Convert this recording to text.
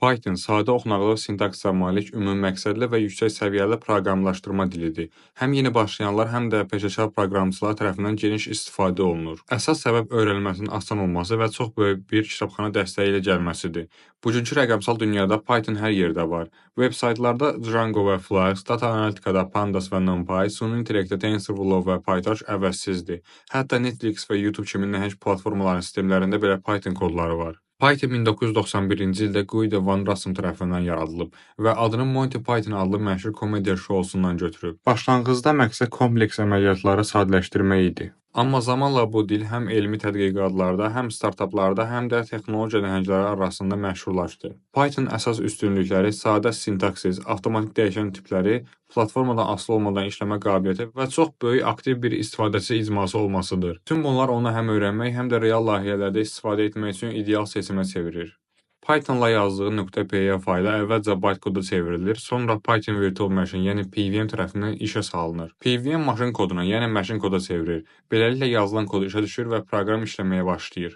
Python sadə, oxunaqlı sintaksə malik, ümumi məqsədli və yüksək səviyyəli proqramlaşdırma dilidir. Həm yeni başlayanlar, həm də peşəkar proqramçılar tərəfindən geniş istifadə olunur. Əsas səbəb öyrənilməsinin asan olması və çox böyük bir kitabxana dəstəyi ilə gəlməsidir. Bugünkü rəqəmsal dünyada Python hər yerdə var. Veb-saytlarda Django və Flask, data analitikada Pandas və NumPy, süni intellektdə TensorFlow və PyTorch əvəzsizdir. Hətta Netflix və YouTube kimi nəhəng platformaların sistemlərində belə Python kodları var. Python 1991-ci ildə Guido van Rossum tərəfindən yaradılıb və adını Monty Python adlı məşhur komediya şousundan götürüb. Başlanğıcda məqsəd kompleks əməliyyatları sadələşdirmək idi. Amma zamanla bu dil həm elmi tədqiqatlarda, həm startaplarda, həm də texnologiya nəhəngləri arasında məşhurlaşdı. Python əsas üstünlükləri sadə sintaksis, avtomatik dəyişən tipləri, platformadan asılı olmadan işləmə qabiliyyəti və çox böyük aktiv bir istifadəçi icması olmasıdır. Bütün bunlar onu həm öyrənmək, həm də real layihələrdə istifadə etmək üçün ideal seçimə çevirir. Pythonla yazdığın .py faylı əvvəlcə bytekoda çevrilir, sonra Python Virtual Machine, yəni PVM tərəfindən işə salınır. PVM maşın koduna, yəni machine koda çevirir. Beləliklə yazılan kod işə düşür və proqram işləməyə başlayır.